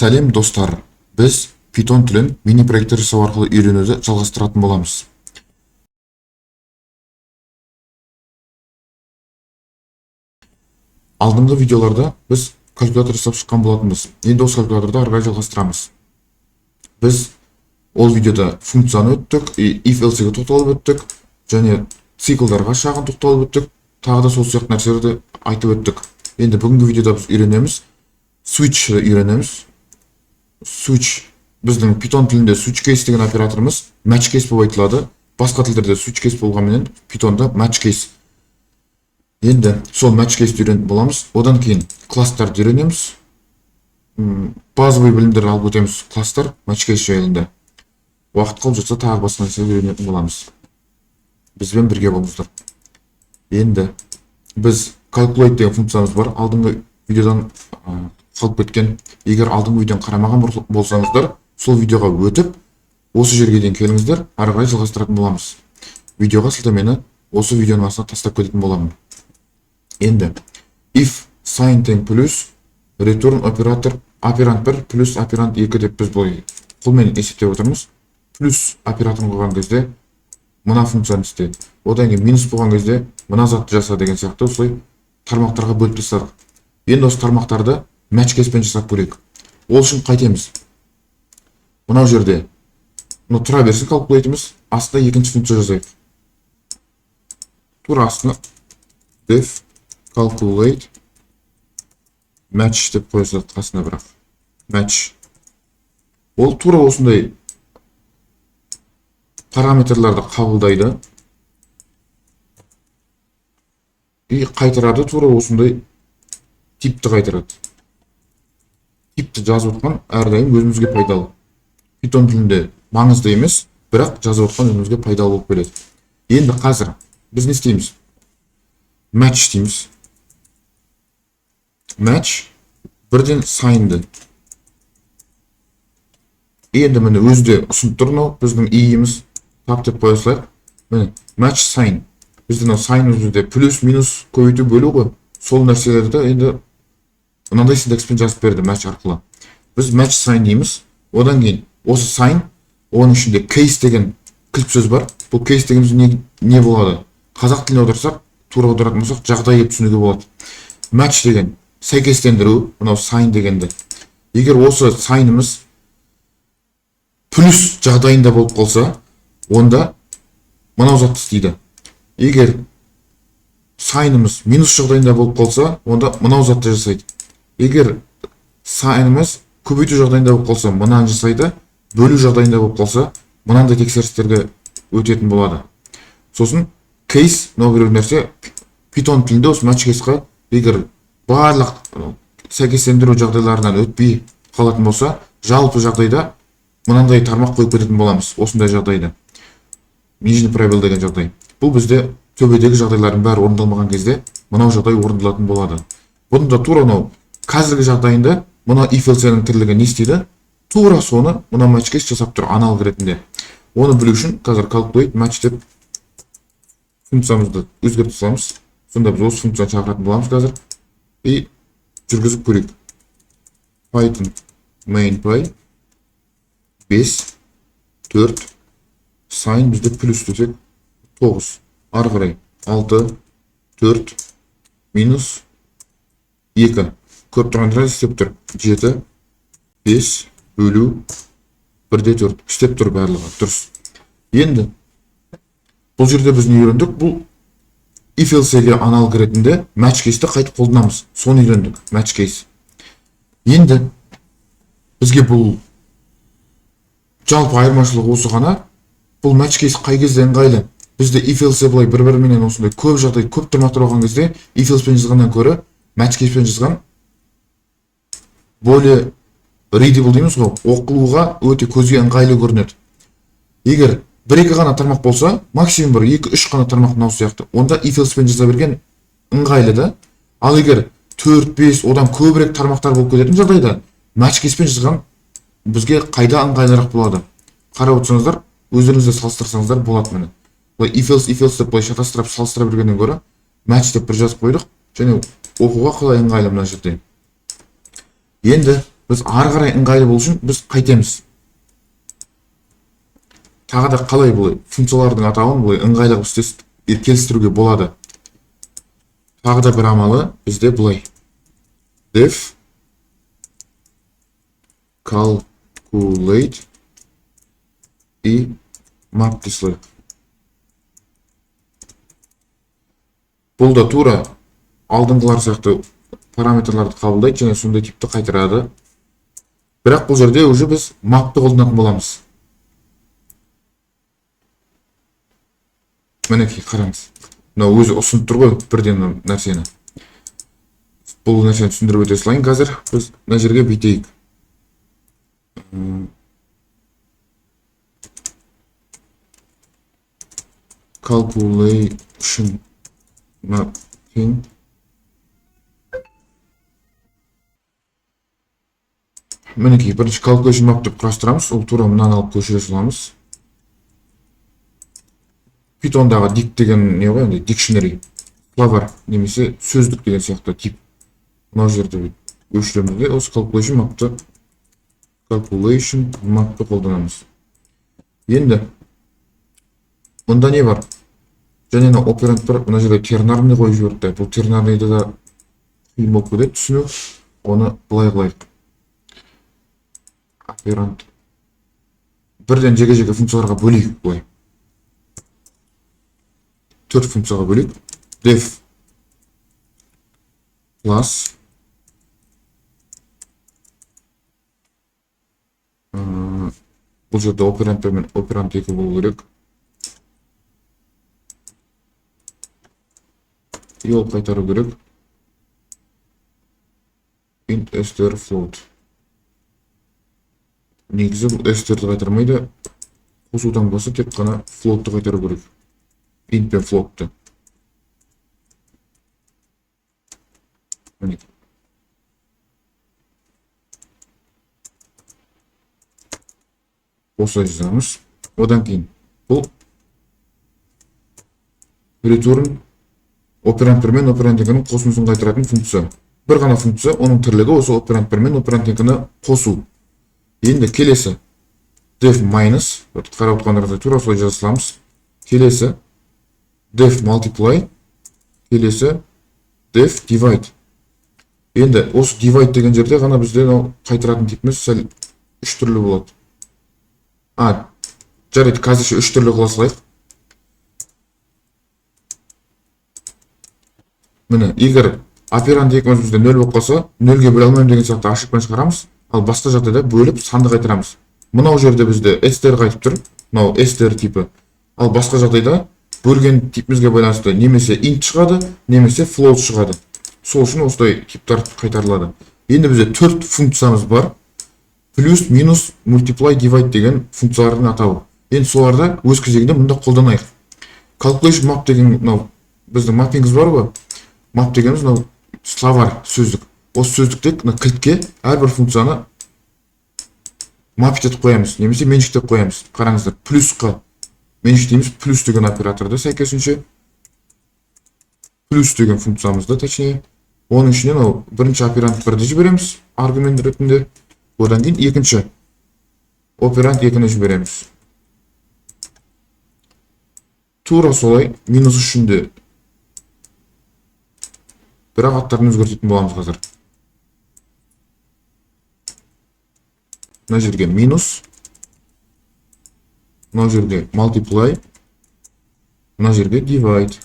Сәлем, достар! Біз Python тілін мини проекттер жасау арқылы үйренуді жалғастыратын боламыз. Алдыңғы видеоларда біз калькулятор жасап шыққан болатынбыз. Енді осы калькуляторды ары қарай жалғастырамыз. Біз ол видеода функцияны өттік, if else-ге тоқталып өттік және циклдарға шағын тоқталып өттік, тағы да сол сияқты нәрселерді айтып өттік. Енді бүгінгі видеода біз үйренеміз, switch үйренеміз. Switch, біздің Python тілінде switch case деген операторымыз match case болып айтылады. Басқа тілдерде switch case болғанменен, Pythonда match case. Енді сол match case-ті үйренетін боламыз. Одан кейін класстарды үйренеміз. Базовый білімдер алып өтеміз класстар, match case жайында. Уақыт қалып жатса, тағы басқа нәрселер үйренетін боламыз. Бізбен бірге болыңыздар. Енді біз calculate деген функциямыз бар, алдыңғы видеодан қалып кеткен. Егер алдыңғы видеоны қарамаған болсаңыздар, сол видеоға өтіп, осы жерге дейін келіңіздер, ары қарай жалғастыратын боламыз. Видеоға сілтемені осы видеоның астына тастап кететін боламын. Енді if sign тең плюс, return оператор операнд 1 плюс операнд 2 деп біз былай қолмен есептеп отырмыз. Плюс операторын қойған кезде мына функцияны істе, одан кейін минус болған кезде мына затты жаса деген сияқты осылай тармақтарға бөліп тастадық. Енді осы тармақтарды match case-пен жасап көрейік. Ол үшін қайтеміз? Мынау жерде мынау тұра берсін, calculate-іміз астына екінші функция жазайық. Тура астына def calculate match деп қоя салайық қасына. Бірақ match ол тура осындай параметрларды қабылдайды и қайтарады, тура осындай типті қайтарады. Типті жазып отқан әрдайым өзімізге пайдалы. Python тілінде маңызды емес, бірақ жазып отқан өзімізге пайдалы болып келеді. Енді қазір біз не істейміз? Match дейміз. Match бірден sign'ды. Енді міне, өзі де ұсынып тұр. Мынау біздің иіміз, тап деп қоя салайық. Міне, match sign. Бізде мынау sign бізде плюс, минус, көбейту, бөлу ғой. Сол нәрселерді енді мынандай синтакспен жазып берді match арқылы. Біз match sign дейміз. Одан кейін осы sign, оның ішінде case деген кілт сөз бар. Бұл case дегеніміз не болады? Қазақ тіліне аударсақ, тура аударатын болсақ, жағдай деп түсінуге болады. Match деген сәйкестендіру мынау sign дегенді. Егер осы sign'ымыз плюс жағдайында болып қалса, онда мынау затты істейді. Егер sign'ымыз минус жағдайында болып қалса, онда мынау затты жасайды. Егер sign'ымыз көбейту жағдайында болып қалса, мынаны жасайды. Бөлу жағдайында болып қалса, мынандай тексерістерге өтетін болады. Сосын case, мынау бір нәрсе Python тілінде осы match case-қа егер барлық сәйкестендіру жағдайларынан өтпей қалатын болса, жалпы жағдайда мынандай тармақ қойып кететін боламыз. Осындай жағдайда нижний пробел деген жағдай, бұл бізде төбедегі жағдайлардың бәрі орындалмаған кезде мынау жағдай орындалатын болады. Бұны да тура мынау қазіргі жағдайында мына if else-нің тірлігі не істейді, тура соны мына match case жасап тұр аналог ретінде. Оны білу үшін қазір calculate match деп функциямызды өзгерте саламыз. Сонда біз осы функцияны шақыратын боламыз қазір. И жүргізіп көрейік. Python main py 5, 4, sign бізде плюс десек, 9, ары қарай 6, 4, минус 2. Көріп тұрғандарыңыз, істеп тұр. 7, 5, бөлу 1-де 4, істеп тұр, барлығы дұрыс. Енді бұл жерде біз не үйрендік? Бұл if else-ге аналог ретінде match case-ті қайтып қолданамыз, соны үйрендік. Match case. Енді бізге бұл жалпы айырмашылығы осы ғана. Бұл match case қай кезде ыңғайлы? Бізде if else былай бір біріменен осындай көп жағдай, көп тармақтар болған кезде if else пен жазғаннан гөрі match case пен жазған более readable дейміз ғой, оқылуға өте көзге ыңғайлы көрінеді. Егер бір екі ғана тармақ болса, максимум бір екі үш қана тармақ, мынау сияқты, онда if else пен жаза берген ыңғайлы да. Ал егер төрт, бес, одан көбірек тармақтар болып кететін жағдайда match case пен жазған бізге қайда ыңғайлырақ болады. Қарап отырсаңыздар, өздеріңіз де салыстырсаңыздар болады. Міне, былай if else, if else деп былай шатастырып салыстыра бергеннен гөрі match деп бір жазып қойдық және оқуға қалай ыңғайлы мына жерде. Енді Біз ары қарай ыңғайлы болу үшін біз қайтеміз. Тағы да қалай бұл функциялардың атауын бұлай ыңғайлы қылып келістіруге болады. Тағы да бір амалы бізде бұлай. Def calculate и map дей салайық. Бұл да тура алдыңғылар сияқты параметрларды қабылдайды және сондай типті қайтарады. Бірақ бұл жерде уже біз mapты қолданатын боламыз. Мінекей қараңыз. Мынау өзі ұсынып тұр ғой бірден нәрсені. Бұл нәрсені түсіндіріп өте салайын қазір. Біз мына жерге бүйтейік. Calculation mapping. Мінекей бірінші calculation map деп құрастырамыз. Ол тура мынаны алып көшіре саламыз. Pythonдағы dict деген не ғой енді, dictionary, словарь немесе сөздік деген сияқты тип. Мына жерде өшіреміз де осы calculation map'ты қолданамыз. Енді мұнда не бар? Және мына операнд бар, мына жерде тернарный қойып жіберді. Бұл тернарныйды да қиын болып кетеді түсіну. Оны былай қылайық. Операнд бірден жеке-жеке функцияларға бөлейік былай. 4 функцияға бөлейік. Def plus бұл жерде операнд 1 мен операнд 2 болу керек. И ол қайтару керек. Int str float. Негізі бұл str-ді қайтармайды. Қосу таңбасы тек қана float-ты қайтару керек. Int пен float-ты. Мінекей. Осылай жазамыз. Одан кейін бұл return операнд 1 мен операнд 2-нің қосындысын қайтаратын функция. Бір ғана функция, оның тірлігі осы операнд 1 мен операнд 2-ні қосу. Енді келесі def minus, қарап отырғандарыңыздай тура солай жаза саламыз. Келесі def multiply, келесі def divide. Енді осы divide деген жерде ғана бізде мынау қайтаратын типіміз сәл үш түрлі болады. Жарайды, қазірше үш түрлі қыла салайық. Міне, егер операнд екіміз бізде 0 болып қалса, 0-ге бөле алмаймын деген сияқты ошибканы шығарамыз. Ал басқа жағдайда бөліп санды қайтарамыз. Мынау жерде бізде str қайтып тұр, мынау str типі. Ал басқа жағдайда бөлген типімізге байланысты немесе int шығады, немесе float шығады. Сол үшін осылай типтер қайтарылады. Енді бізде 4 функциямыз бар. Плюс, минус, multiply, divide деген функциялардың атауы. Енді соларды өз кезегінде мұнда қолданайық. Calculation map деген мынау біздің маппингіміз бар ғой. Map дегеніміз мынау словарь, сөздік. Осы сөздікте мына кілтке әрбір функцияны маппить етіп қоямыз, немесе меншіктеп қоямыз. Қараңыздар, плюсқа меншіктейміз, плюс деген операторды сәйкесінше плюс деген функциямызды, точнее, оның ішіне мынау бірінші операнд 1-ді жібереміз аргумент ретінде. Одан кейін екінші операнд 2-ні жібереміз. Тура солай минус үшін де, бірақ аттарын өзгертетін боламыз қазір. Мына жерге минус, мына жерге multiply, мына жерге divide.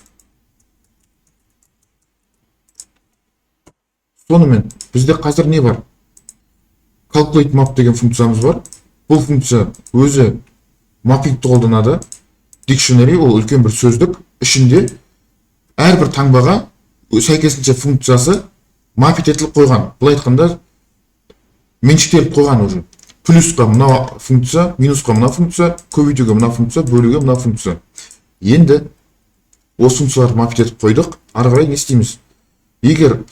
Сонымен бізде қазір не бар? Calculate map деген функциямыз бар. Бұл функция өзі маппингті қолданады. Dictionary ол үлкен бір сөздік, ішінде әрбір таңбаға сәйкесінше функциясы маппить етіліп қойған. Былай айтқанда меншіктеліп қойған уже. Плюсқа мына функция, минусқа мына функция, көбейтуге мына функция, бөлуге мына функция. Енді осы функцияларды маппить етіп қойдық. Ары қарай не істейміз? Егер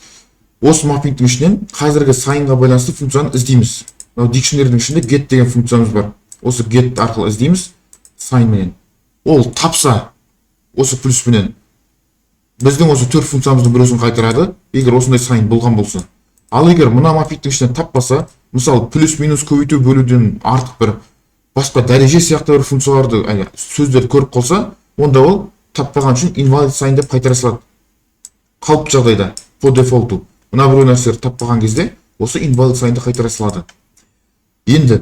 осы маппингтің ішінен қазіргі сайынға байланысты функцияны іздейміз. Мынау дикшнердің ішінде get деген функциямыз бар. Осы get арқылы іздейміз сайынменен. Ол тапса осы плюспенен біздің осы төрт функциямыздың біреусін қайтарады, егер осындай сайын болған болса. Ал егер мына маппингтің ішінен таппаса, Мысалы, плюс, минус, көбейту, бөлуден артық бір басқа дәреже сияқты бір функцияларды әлі сөздерді көріп қалса, онда ол таппаған үшін invalid sign деп қайтара салады. Қалыпты жағдайда, по дефолту, мына біреу нәрселерді таппаған кезде осы invalid signды қайтара салады. Енді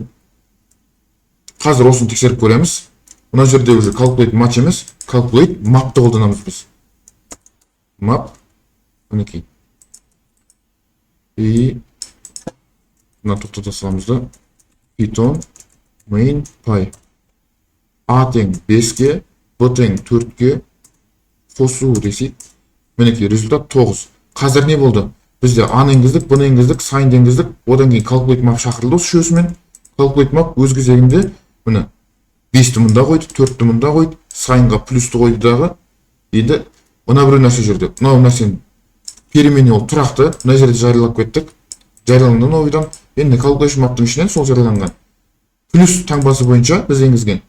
қазір осыны тексеріп көреміз. Мына жерде уже calculate match емес, calculate mapты қолданамыз біз. Map, мінекей, и мына тоқтата саламыз да, python main py, a тең 5-ке, b тең 4-ке қосу десек, мінекей, результат 9. Қазір не болды? Бізде а-ны енгіздік, б-ны енгіздік, signды енгіздік. Одан кейін calculate map шақырылды осы үшеуісімен. Calculate map өз кезегінде, міне, 5-ті мында қойды, 4-ті мында қойды, signға плюсті қойды дағы. Енді мына біреу нәрсе жерде, мынау нәрсені, переменный, ол тұрақты, мына жерде жариялап кеттік, жарияланды новыйдан. Енді calculation mapтың ішінен сол жарияланған плюс таңбасы бойынша біз енгізген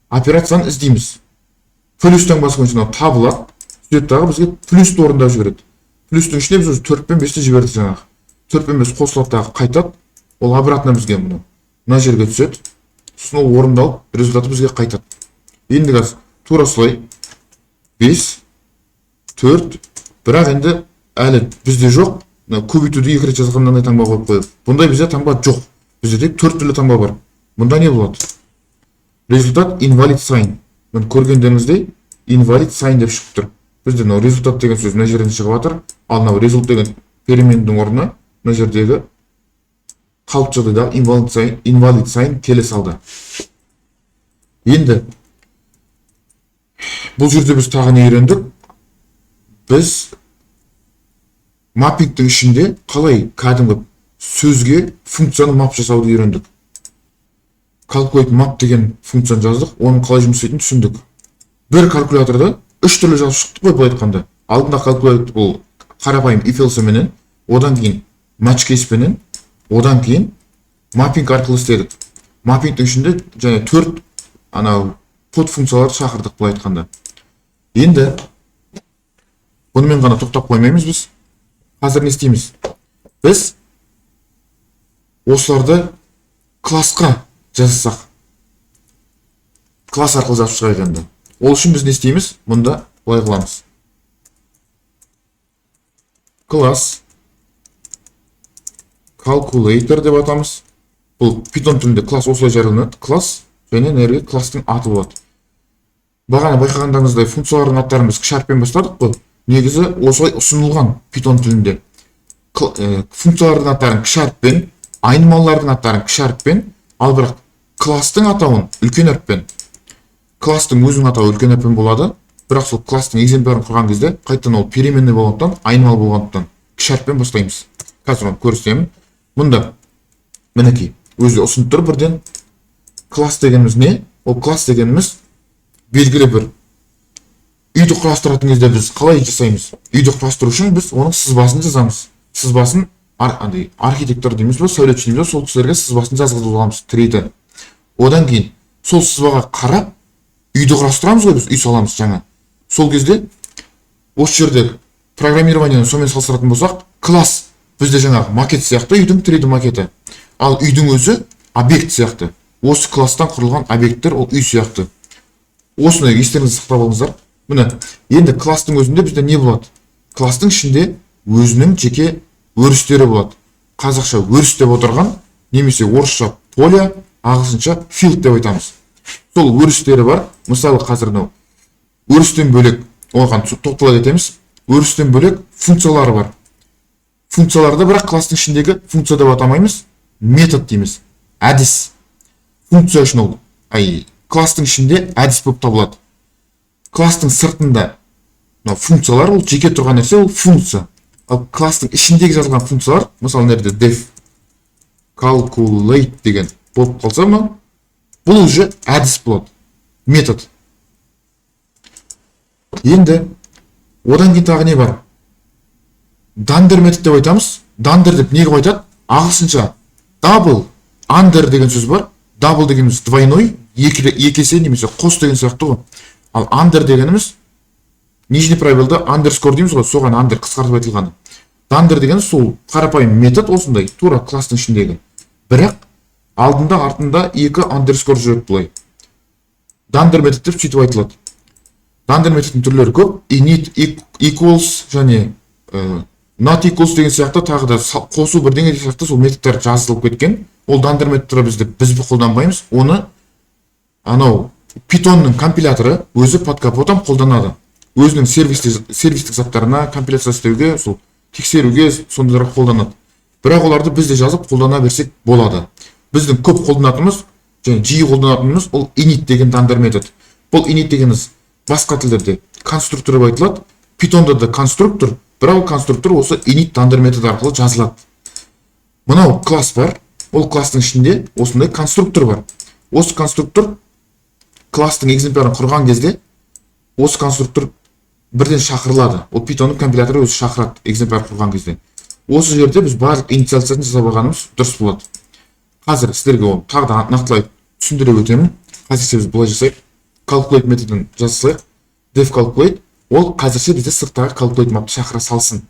операцияны іздейміз. Плюс таңбасы бойынша мынау табылады, сөйтеді дағы бізге плюсті орындап жібереді. Плюстің ішіне біз уже 4 пен 5-ті жібердік жаңағы. 4 пен 5 қосылады дағы қайтады. Ол обратно бізге мынау мына жерге түседі. Сосын ол орындалып, результаты бізге қайтады. Енді қазір тура солай 5, 4, бірақ енді әлі бізде жоқ мына көбейтуді екі рет жазған мынандай таңба қойып қояйық. Бұндай бізде таңба жоқ, бізде тек төрт түрлі таңба бар. Мұнда не болады? Результат invalid sign. Міне, көргендеріңіздей, invalid sign деп шығып тұр. Бізде мынау результат деген сөз мына жерден шығып жатыр, ал мынау result деген перемендің орнына мына жердегі қалыпты жағдайдағы invalid sign, invalid sign келе салды. Енді бұл жерде біз тағы не үйрендік? Біз маппингтің ішінде қалай кәдімгі сөзге функцияны map жасауды үйрендік. Calculate map деген функцияны жаздық, оның қалай жұмыс істейтінін түсіндік. Бір калькуляторда үш түрлі жазып шықтық қой, былай айтқанда. Алдында calculate, бұл қарапайым if else менен, одан кейін match case пенен, одан кейін маппинг арқылы істедік. Маппингтің ішінде және төрт анау под функцияларды шақырдық, былай айтқанда. Енді бұнымен ғана тоқтап қоймаймыз. Біз қазір не істейміз? Біз осыларды классқа жазсақ, класс арқылы жазып шығайық. Енді ол үшін біз не істейміз? Мұнда былай қыламыз: класс calculator деп атамыз. Бұл питон тілінде класс осылай жарияланады: класс және мына жерге класстың аты болады. Бағана байқағандарыңыздай, функциялардың аттарын біз кіші әріппен бастадық қой. Негізі осылай ұсынылған питон тілінде: функциялардың аттарын кіші әріппен, айнымалылардың аттарын кіші әріппен, ал бірақ класстың атауын үлкен әріппен. Класстың өзінің атауы үлкен әріппен болады, бірақ сол класстың экземплярын құрған кезде қайтадан ол переменный болғандықтан, айнымалы болғандықтан, кіші әріппен бастаймыз. Қазір оны көрсетемін. Мұнда, мінекей, өзі ұсынып тұр бірден. Класс дегеніміз не? Ол класс дегеніміз белгілі бір үйді құрастыратын кезде біз қалай жасаймыз? Үйді құрастыру үшін біз оның сызбасын жазамыз. Сызбасын андай архитектор дейміз ба, сәулетші дейміз ба, сол кісілерге сызбасын жазғызып аламыз 3D. Одан кейін сол сызбаға қарап үйді құрастырамыз ғой, біз үй саламыз жаңа. Сол кезде осы жерде программированиені сонымен салыстыратын болсақ, класс бізде жаңағы макет сияқты, үйдің 3D макеті, ал үйдің өзі объект сияқты. Осы класстан құрылған объекттер ол үй сияқты. Осыны естеріңізде сақтап алыңыздар. Міне, енді класстың өзінде бізде не болады? Класстың ішінде өзінің жеке өрістері болады. Қазақша өріс деп отырған немесе орысша поле, ағылшынша field деп айтамыз. Сол өрістері бар. Мысалы, қазір мынау өрістен бөлек, оған тоқтала кетеміз, өрістен бөлек функциялары бар. Функцияларды бірақ класстың ішіндегі функция деп атамаймыз, метод дейміз, әдіс. Функция үшін ол ай класстың ішінде әдіс болып табылады. Класстың сыртында мынау функциялар, ол жеке тұрған нәрсе, ол функция. Ал класстың ішіндегі жазылған функциялар, мысалы, мына жерде def calculate деген болып қалса, мынау бұл уже әдіс болады, метод. Енді одан кейін тағы не бар? Dunder метод деп айтамыз. Dunder деп неге айтады? Ағылшынша double, under деген сөз бар. Double дегеніміз двойной, екі есе немесе қос деген сияқты ғой. Ал under дегеніміз нижний пробелді underscore дейміз ғой, соған under қысқартып айтылғаны. Dunder деген сол қарапайым метод, осындай тура класстың ішіндегі. Бірақ алдында артында екі underscore жүреді былай. Dunder метод деп сөйтіп айтылады. Dunder методтың түрлері көп. Init, equals және not equals деген сияқты, тағы да қосу бірдеңе деген сияқты сол методтар жазылып кеткен. Ол dunder методтар біз қолданбаймыз. Оны анау Pythonның компиляторы өзі под капотом қолданады. Өзінің сервистік заттарына компиляция істеуге, сол тексеруге, сондайларға қолданады. Бірақ оларды біз де жазып қолдана берсек болады. Біздің көп қолданатынымыз және жиі қолданатынымыз ол init деген dunder метод. Бұл init дегеніміз басқа тілдерде конструктор деп айтылады. Pythonда да конструктор, бірақ ол конструктор осы init dunder метод арқылы жазылады. Мынау класс бар, ол класстың ішінде осындай конструктор бар. Осы конструктор класстың экземплярын құрған кезде осы конструктор бірден шақырылады. Ол Pythonның компиляторы өзі шақырады экземпляр құрған кезде. Осы жерде біз барлық инициализацияны жасап алғанымыз дұрыс болады. Қазір сіздерге оны тағы да нақтылай түсіндіре өтемін. Қазірше біз былай жасайық. Calculate методын жазсайық. Def calculate, ол қазірше бізде сырттағы calculate mapты шақыра салсын.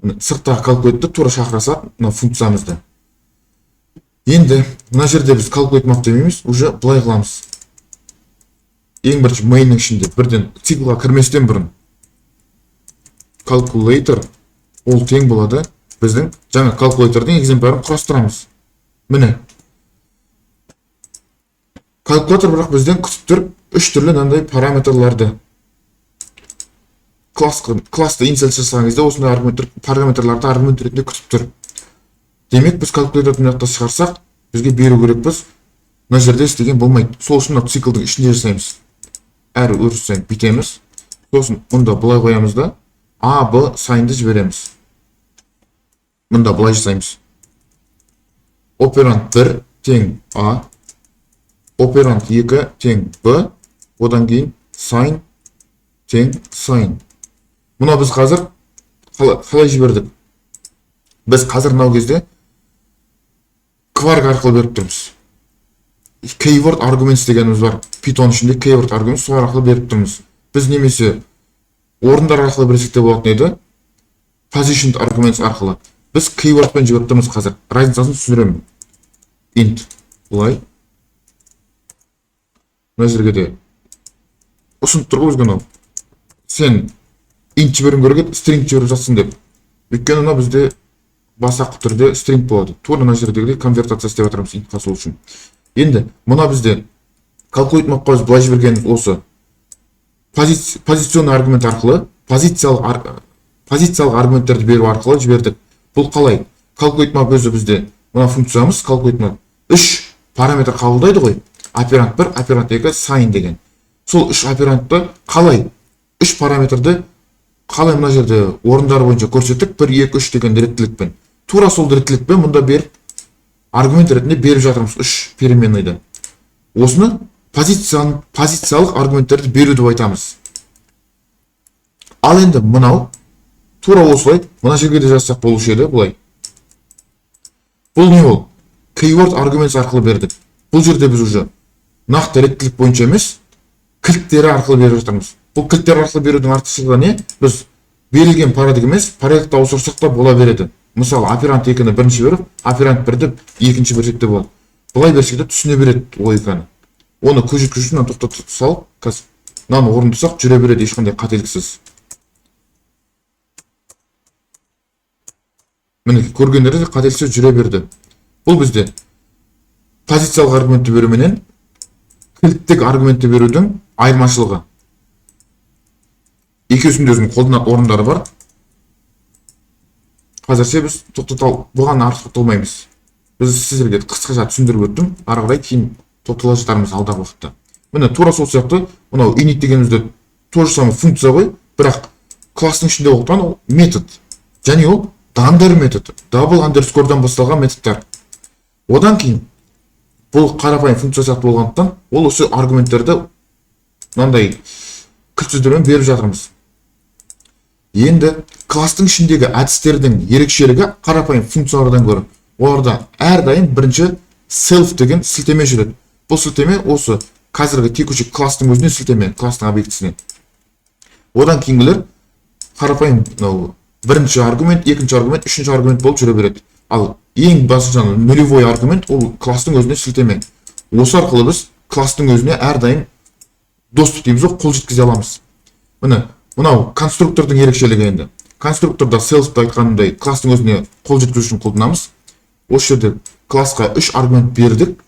Міне, сырттағы calculate'ті тура шақыра салады мына функциямызды. Енді мына жерде біз calculate map демейміз, уже былай қыламыз. Ең бірінші main'нің ішінде бірден циклға кірместен бұрын calculator ол тең болады, біздің жаңа калькулятордың экземплярын құрастырамыз. Міне, калькулятор бірақ бізден күтіп тұр үш түрлі мынандай параметрларды. Классты инициализация жасаған кезде осындай аргументтер, параметрларды аргумент ретінде күтіп тұр. Демек, біз калькуляторды мына жақта шығарсақ, бізге беру керекпіз. Мына жерде істеген болмайды. Сол үшін мына циклдың ішінде жасаймыз. Әр өріс сайын бүйтеміз. Сосын мұнда былай қоямыз да, а, б sign'ды жібереміз. Мұнда былай жасаймыз. Операнд 1 тең а, операнд 2 тең б, одан кейін sign тең sign. Мына біз қазір қалай жібердік? Біз қазір мынау кезде kwarg арқылы беріп тұрмыз. Keyword arguments дегеніміз бар. Python ішінде keyword arguments, сол арқылы беріп тұрмыз. Біз немесе орындар арқылы берсек те болатын еді. Positioned arguments арқылы. Біз keywordпен жіберіп тұрмыз қазір. Разницасын түсіндіремін. Int былай. Мына жерге де ұсынып тұр ғой бізге мынау. Сен int жіберуің керек еді, string жіберіп жатсың деп. Өйткені мына бізде басақы түрде string болады. Тура мына жердегідей конвертация істеп жатырмыз intқа сол үшін. Енді мына бізде calculate mapқа біз былай жіберген осы позиционный аргумент арқылы позициялық аргументтерді беру арқылы жібердік. Бұл қалай? Calculate map өзі бізде мына функциямыз calculate map үш параметр қабылдайды ғой. Операнд 1, операнд 2, sign деген. Сол үш операндты қалай, үш параметрді қалай мына жерде орындары бойынша көрсеттік, 1, 2, 3 деген реттілікпен. Тура сол реттілікпен мұнда беріп, аргумент ретінде беріп жатырмыз үш переменныйды. Осыны позициялық аргументтерді беру деп айтамыз. Ал енді мынау тура осылай мына жерге де жазсақ болушы еді былай. Бұл не ол? Keyword arguments арқылы бердік. Бұл жерде біз уже нақты реттілік бойынша емес, кілттері арқылы беріп жатырмыз. Бұл кілттер арқылы берудің артықшылығы не? Біз берілген порядок емес, порядокты ауыстырсақ та бола береді. Мысалы, операнд 2-ні бірінші беріп, операнд 1-ді екінші берсек те болады. Былай берсек те түсіне береді логиканы. Оны көз жеткізу үшін мынаны тоқтата салып, қазір мынаны орындасақ, жүре береді ешқандай қателіксіз. Мінекей, көргендеріңіздей қателіксіз жүре берді. Бұл бізде позициялық аргументті беру менен кілттік аргументті берудің айырмашылығы. Екеуісінің де өзінің қолданатын орындары бар. Қазірше біз бұған артық тоқталмаймыз. Біз сіздерге қысқаша түсіндіріп өттім, ары қарай кейін тоқтала жатармыз алдағы уақытта. Міне, тура сол сияқты мынау init дегенімізде то же самое функция ғой, бірақ класстың ішінде болғандықтан ол метод. Және ол dunder метод, double underscore'дан басталған методтар. Одан кейін бұл қарапайым функция сияқты болғандықтан ол осы аргументтерді мынандай кілт сөздермен беріп жатырмыз. Енді класстың ішіндегі әдістердің ерекшелігі қарапайым функциялардан гөрі оларда әрдайым бірінші self деген сілтеме жүреді. Бұл сілтеме осы қазіргі текущий класстың өзіне сілтеме, класстың объектісіне. Одан кейінгілер қарапайым мынау бірінші аргумент, екінші аргумент, үшінші аргумент болып жүре береді. Ал Ең басты жаңағы нулевой аргумент ол класстың өзіне сілтеме. Осы арқылы біз класстың өзіне әрдайым доступ дейміз ғой, қол жеткізе аламыз. Міне, мынау конструктордың ерекшелігі енді. Конструкторда self-ты айтқанымдай класстың өзіне қол жеткізу үшін қолданамыз. Осы жерде классқа 3 аргумент бердік.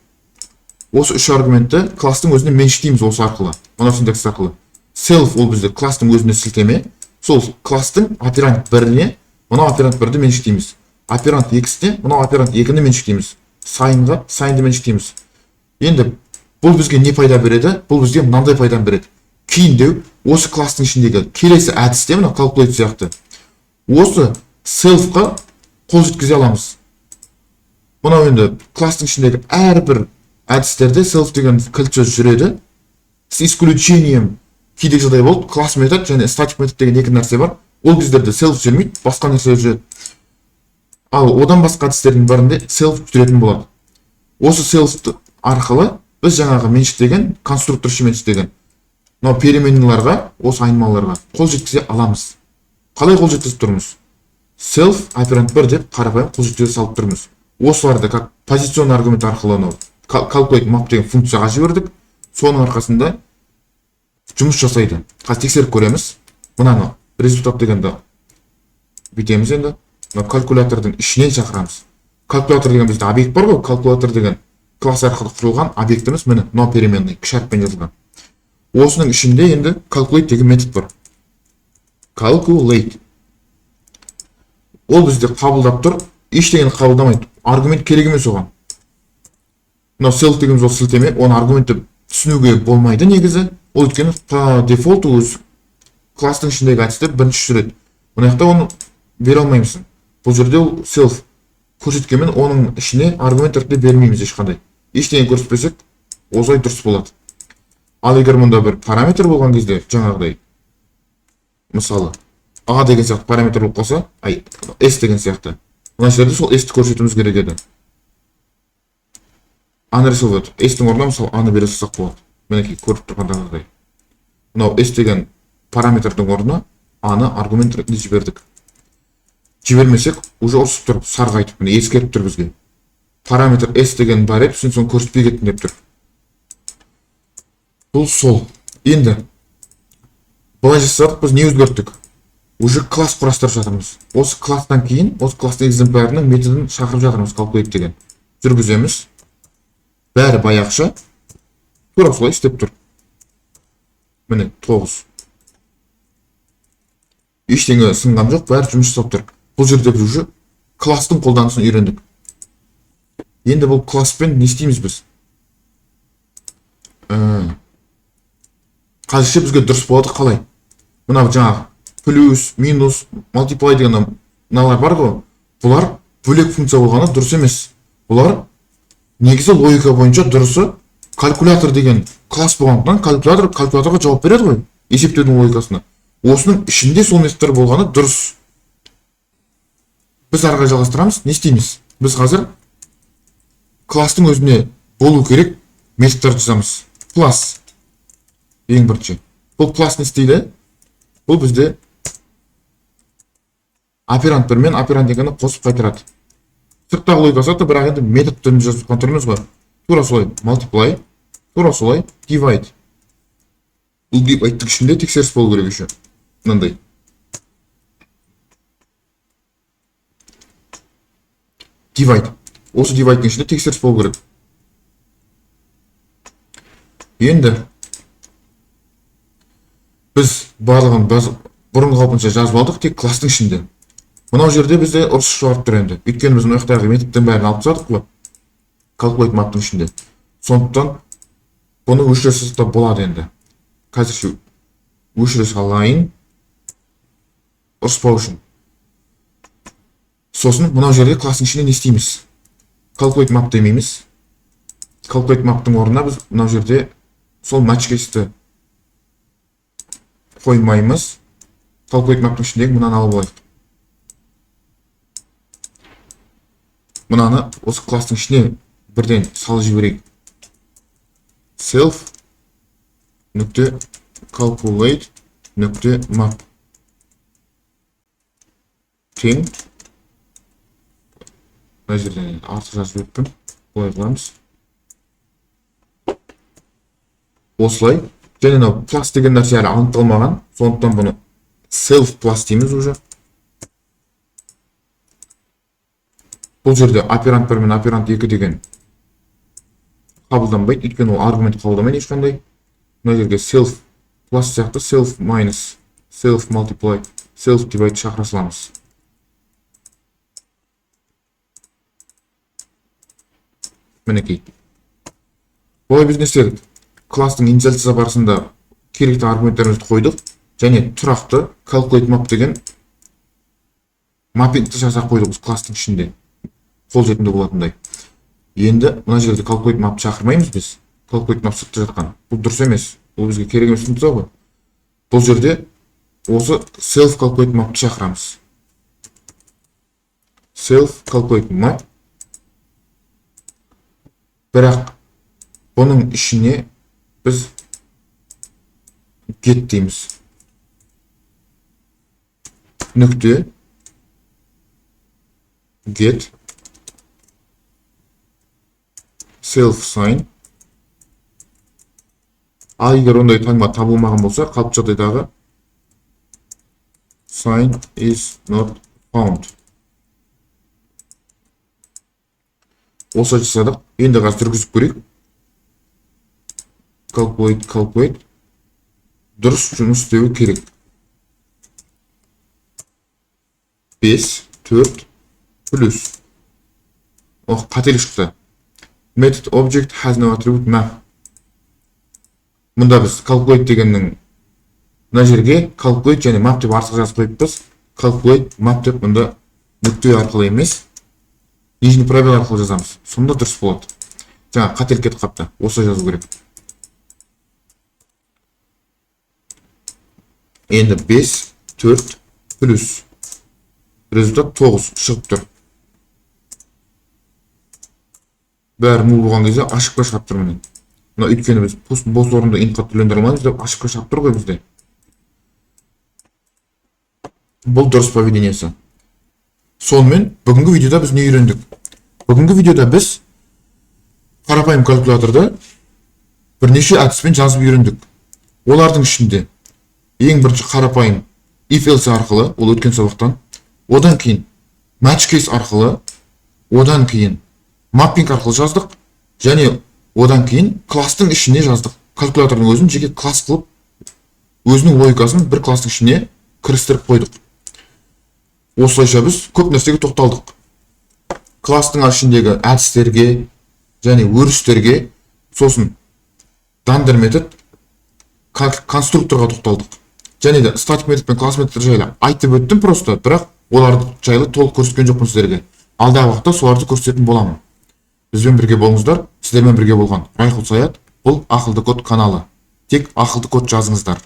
Осы 3 аргументті класстың өзіне меншіктейміз осы арқылы. Мынау синтаксис арқылы. Self ол бізде класстың өзіне сілтеме. Сол класстың операнд 1-іне мынау операнд 1-ді меншіктейміз. Операнд 2-сіне мынау операнд 2-ні меншіктейміз. Сайынға сайынды меншіктейміз. Енді бұл бізге не пайда береді? Бұл бізге мынандай пайдан береді. Кейіндеу осы класстың ішіндегі келесі әдісте мына calculate сияқты осы self-қа қол жеткізе аламыз. Мынау енді класстың ішіндегі әрбір әдістерде self деген кілт сөз жүреді. С исключением кейде жағдай болды, класс метод және static метод деген екі нәрсе бар. Ол кездерде self жүрмейді, басқа нәрсе жүреді. Ал одан басқа әдістердің бәрінде self жүретін болады. Осы self арқылы біз жаңағы меншіктеген, конструкторшы меншіктеген мынау переменныйларға, осы айнымалыларға қол жеткізе аламыз. Қалай қол жеткізіп тұрмыз? Self операнд 1 деп қарапайым қол жеткізе салып тұрмыз. Осыларды как позиционный аргумент арқылы анау calculate map деген функцияға жібердік. Соның арқасында жұмыс жасайды. Қазір тексеріп көреміз. Мынаны результат дегенді бүйтеміз енді. Мына калькулятордың ішінен шақырамыз. Калькулятор деген бізде объект бар ғой, калькулятор деген класс арқылы құрылған объектіміз, міне мынау переменный кіші әріппен жазылған. Осының ішінде енді calculate деген метод бар. Calculate. Ол бізде қабылдап тұр, ештеңені қабылдамайды. Аргумент керек емес оған. Мынау self дегеніміз ол сілтеме, оны аргумент деп түсінуге болмайды негізі. Ол өйткені по дефолту өз класстың ішіндегі әдістер бірінші жүреді. Мына жақта оны бере алмаймысың. Бұл жерде ол self көрсеткенмен оның ішіне аргумент ретінде бермейміз ешқандай. Ештеңе көрсетпесек, осылай дұрыс болады. Ал егер мұнда бір параметр болған кезде, жаңағыдай, мысалы, А деген сияқты параметр болып қалса, ай, S деген сияқты. Мына жерде сол S-ті көрсетуіміз керек еді. Unresolved. S-тің орнына мысалы А-ны бере салсақ болады. Мінекей көріп тұрғандарыңыздай. Мынау S деген параметрдің орнына А-ны аргумент ретінде жібердік. Жібермесек, уже ұрысып тұр, сарғайтып, міне ескертіп тұр бізге. Параметр S деген бар еді, сен соны көрсетпей кеттің деп тұр. Бұл сол. Енді былай жасадық, біз не өзгерттік? Уже класс құрастырып жатырмыз. Осы класстан кейін, осы класстың экземплярының методын шақырып жатырмыз, calculate деген. Жүргіземіз. Бәрі баяғыша. Тура солай істеп тұр. Міне 9. Ештеңе сынған жоқ, бәрі жұмыс жасап тұр. Бұл жерде біз уже класстың қолданысын үйрендік. Енді бұл класспен не істейміз біз? Қазірше бізге дұрыс болады қалай? Мына жаңағы плюс, минус, multiply деген мыналар бар ғой. Бұлар бөлек функция болғаны дұрыс емес. Бұлар негізі логика бойынша дұрысы калькулятор деген класс болғандықтан калькулятор калькуляторға жауап береді ғой есептеудің логикасына. Осының ішінде сол методтар болғаны дұрыс. Біз ары қарай жалғастырамыз. Не істейміз? Біз қазір класстың өзіне болу керек методтар жазамыз. Класс ең бірінші. Бұл класс не істейді? Бұл бізде операнд 1 мен операнд 2-ні қосып қайтарады. Сырттағы логикасы да, бірақ енді метод түрінде жазып жатқан түріміз ғой. Тура солай multiply, тура солай divide. Бұл divide-тің ішінде тексеріс болу керек еще. Мынандай. Divide. Осы divide-тің ішінде тексеріс болу керек. Енді біз барлығын бұрынғы қалпынша жазып алдық, тек класстың ішінде. Мынау жерде бізде ұрыс шығарып тұр енді. Өйткені біз мына жақтағы методтың бәрін алып тастадық қой. Calculate map-тың ішінде. Сондықтан бұны өшіре салсақ та болады енді. Қазірше өшіре салайын. Ұрыспау үшін. Сосын мынау жерде класстың ішінде не істейміз? Calculate map демейміз. Calculate map-тың орнына біз мынау жерде сол match case-ті қоймаймыз. Calculate map-тың ішіндегі мынаны алып алайық. Мынаны осы класстың ішіне бірден салып жіберейік. Self нүкте calculate нүкте map тең Мына жерден артық жазып өттім. Былай қыламыз. Осылай. Және мынау плюс деген нәрсе әлі анықталмаған. Сондықтан бұны self plus дейміз уже. Бұл жерде операнд 1 мен операнд 2 деген қабылданбайды, өйткені ол аргумент қабылдамайды ешқандай. Мына жерге self plus сияқты self minus, self multiply, self divide шақыра саламыз. Мінекей. Олай біз не істедік? Класстың инициализация барысында керекті аргументтерімізді қойдық және тұрақты calculate map деген маппингті жасап қойдық біз класстың ішінде. Қолжетімді болатындай. Енді мына жерде calculate map шақырмаймыз біз. Calculate map сыртта жатқан. Бұл дұрыс емес. Бұл бізге керек емес функция ғой. Бұл жерде осы self calculate mapты шақырамыз. Self calculate map. Бірақ бұның ішіне біз get дейміз. Нүкте get self sign. Ал егер ондай таңба табылмаған болса, қалыпты жағдайдағы sign is not found. Осылай жасадық. Енді қазір жүргізіп көрейік. Calculate, calculate. Дұрыс жұмыс істеуі керек. 5, 4, плюс. Ох, қателік шықты. Method object has no attribute map. Мұнда біз calculate дегеннің мына жерге calculate және map деп артық жазып қойыппыз. Calculate map деп мұнда нүкте арқылы емес, нижний пробел арқылы жазамыз. Сонда дұрыс болады. Жаңа қателік кетіп қапты. Осылай жазу керек. Енді 5, 4, плюс. Результат 9 шығып тұр. Бәрі нул болған кезде ошибка шығып тұр міне. Мына өйткені біз бос орынды интқа түрлендіре алмаймыз деп ошибка шығып тұр ғой бізде. Бұл дұрыс поведениесі. Сонымен бүгінгі видеода біз не үйрендік? Бүгінгі видеода біз қарапайым калькуляторды бірнеше әдіспен жазып үйрендік. Олардың ішінде ең бірінші қарапайым if else арқылы, ол өткен сабақтан, одан кейін match case арқылы, одан кейін маппинг арқылы жаздық және одан кейін класстың ішіне жаздық. Калькулятордың өзін жеке класс қылып, өзінің логикасын бір класстың ішіне кірістіріп қойдық. Осылайша біз көп нәрсеге тоқталдық. Класстың ішіндегі әдістерге және өрістерге, сосын dunder метод, конструкторға тоқталдық. Және де статик метод пен класс методтар жайлы айтып өттім просто, бірақ оларды жайлы толық көрсеткен жоқпын сіздерге. Алдағы уақытта соларды көрсететін боламын. Бізбен бірге болыңыздар. Сіздермен бірге болған Райқұл Саят. Бұл Ақылды код каналы. Тек ақылды код жазыңыздар.